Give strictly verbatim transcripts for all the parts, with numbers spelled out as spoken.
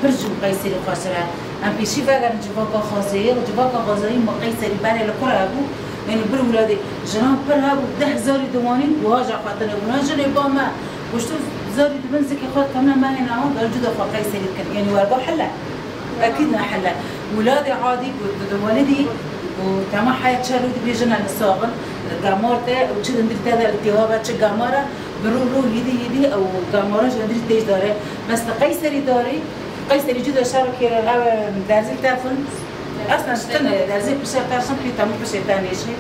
Pir ji Qeyserî xweştir e. Em pêşî vegerin civaka xwezayê, civaka xwezayî ma Qeyserî berê li kur hebû, yanî bir wiladê jinan pir hebû, deh zarî diwanîn, wiha jî xwe tune bûna jinê ba me. Goştu zarî dibin zikê xwe dikevne me hêna an, gel cuda xwe Qeyserî dikin. Yanî werba hille. Ekîd ne hille. Wiladê adî ku tu diwanî dî, ku tema heya çar rû dibê jina li sax in, gemar te, û çi dindir te de li têwa be, çi gemara, bi rû rû hîdî hîdî ew gemara ji dindirî têj dare. Bes tu Qeyserî darî, Qeyserî cuda şer kêre, ew derzî tefin. Eslen tine derzî pişer tefin, pî temû pişê te nêşê.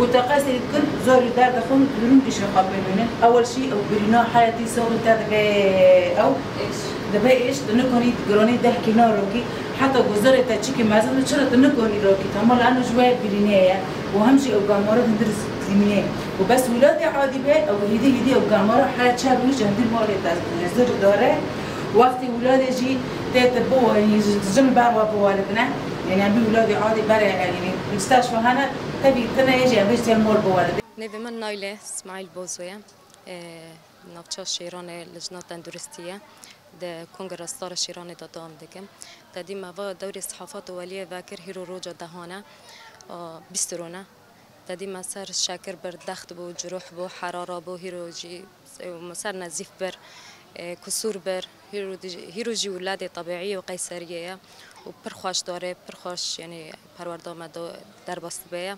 Û te Qeyserî kir, zorî derdixin, durûn dişê xwe bimînin. Ewel şî ew birîna heyetî soxin te dibe ew. Dibe êş, tu nikonî gironî deh kî narokî. Heta ku zorê te çikî mezin, çira tu nikonî rokî? Tamam, eno ji we birînê ye. Û hem jî ew gamara dindir zîmînê. Û bes wîladê adî be, ew hîdî hîdî ew gamara heye çar rû ji hundir malê te zir dare. Wextê wîladê jî tê te biwa-, yanî ji, jin ber we biwelidine. Yanî em bî wîladê adî berê, yanî ji te şuhane, tevî tine yê jî em bê ji te mor biwelidin. Nêvê min Nayle Smail Bozo ye. E, navça Şêranê lijna tenduristî ye. Di Kongra Star Şêranê de dewam dikim. Te dî me va dewrê sihafat û weliyê vekir, hîro roja dehan e. A, bîst rûn e. Te dî me ser şekir bir, dext bû, ciruh bû, herara bû, hîro jî, e, me ser nezîf bir, e, kusûr bir. Hîro dî-, hîro jî wiladê tebîî û qeyseriyê ye û pir xweş dare, pir xweş, yanî perwerda me do-, derbas dibe ye.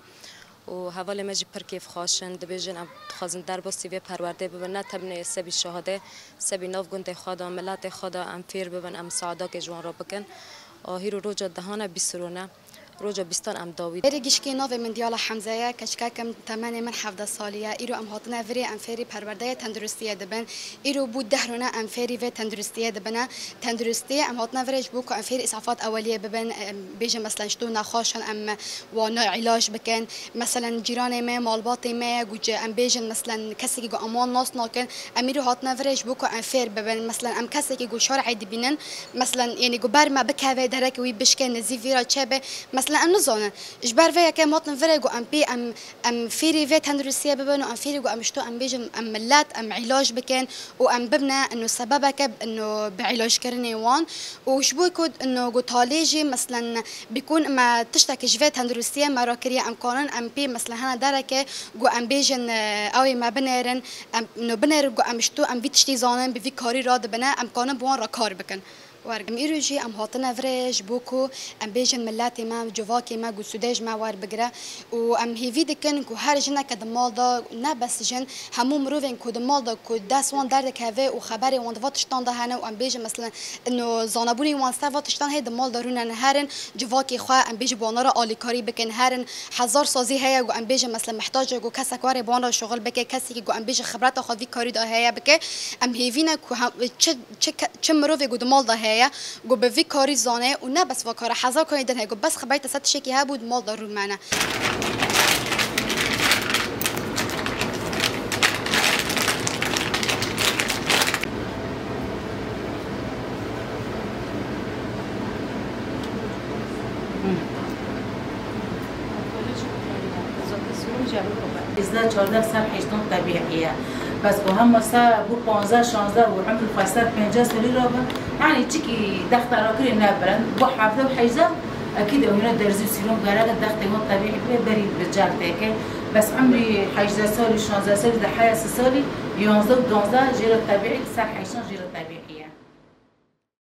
Û hevalê me jî pir kêfxweş in, dibêjin, em dixwazin derbasî vê perwerdê bibin, ne tebnê sebî şahadê, sebî nav gundê xwe de, miletê xwe de em fêr bibin, em misaadakê ji wan re bikin. A, hîro roja dehan e, bîst rûn e. Roja bîstan em dawî. Berê gişkê navê min Diyala Hemze ye, keçikek im, temenê min hevdeh salî ye. Îro em hatine virê, em fêrî perwerdeyê tenduristiyê dibin. Îro bû deh rûne em fêrî vê tenduristiyê dibine. Tenduristiyê em hatine virê ji bo ku em fêrî îsafat eweliyê bibin, em bêjin meselen ji tu nexweş in, em wan îlac bikin. Meselen cîranê me, malbatê me ye, ku ci-, em bêjin meselen kesekî ku em wan nas nakin, em îro hatine virê ji bo ku em fêr bibin. Meselen em kesekî ku şer'ê dibînin, meselen yanî ku ber me bikeve, derekê wî bişke, nizî vî re çêbe, meselen em nizanin. Ji ber vê yekê em hatin virê ku em pê em, em fêrî vê tenduristiyê bibin û em fêrî ku em ji tu em bêjin em milet, em îlac bikin û em bibine ino sebebeke ino bi îlackirinê wan. Û ji bo ku ino ku talê jî meselen bikun me tiştekî ji vê tenduristiyê me re kiriye, em kanin em pê meselen hene dereke ku em bêjin, e, ew ê me binêrin, em ino binêrin ku em ji tu em vî tiştî zanin, bi vî karî radibine, em kanin bi wan re kar bikin. Wer, em îro jî em hatine virê ji bo ku em bêjin miletê me, civakê me, ku sûdê ji me werbigire û em hêvî dikin ku her jineke di mal de, ne bes jin, hemû mirovên ku di mal de ku dest wan derdikeve û xeberê wan di va tiştan de hene û em bêjin, meselen, ino zanebûnê wan ser va tiştan heye, di mal de rûne herin, civakê xwe, em bêjin, bi wan re alîkarî bikin, herin, hezar sazî heye ku em bêjin, meselen, mihtac e ku kesek were bi wan re şuxul bike, kesekî ku em bêjin xibreta xwe vî karî de heye bike, em hêvî ne ku hem, çi, çi ke-, çi mirovê ku di mal de heye, ku bi vî karî zane û ne bes va kara, hezar karê din heye, ku bes xeberê te ser tiştekî hebû di mal de rûmene. Hêzdeh çardeh ser heyştan tebîî ye. Bes ku hema se bû panzdeh şanzdeh û emrî xwe ser pênceh salî re bin, yanî çikî dexta rakirê nebirin, bû hevdeh û heyşdeh, ekîd ew hîna derzî û sîrom gerek e dextê wan tebîî bibe, berî bi cel têke. Bes emrî heyşdeh salî, şanzdeh salî de heya sê salî, yanzdeh û duwazdeh jê re tebîî, ser heyştan jê re tebîî ye.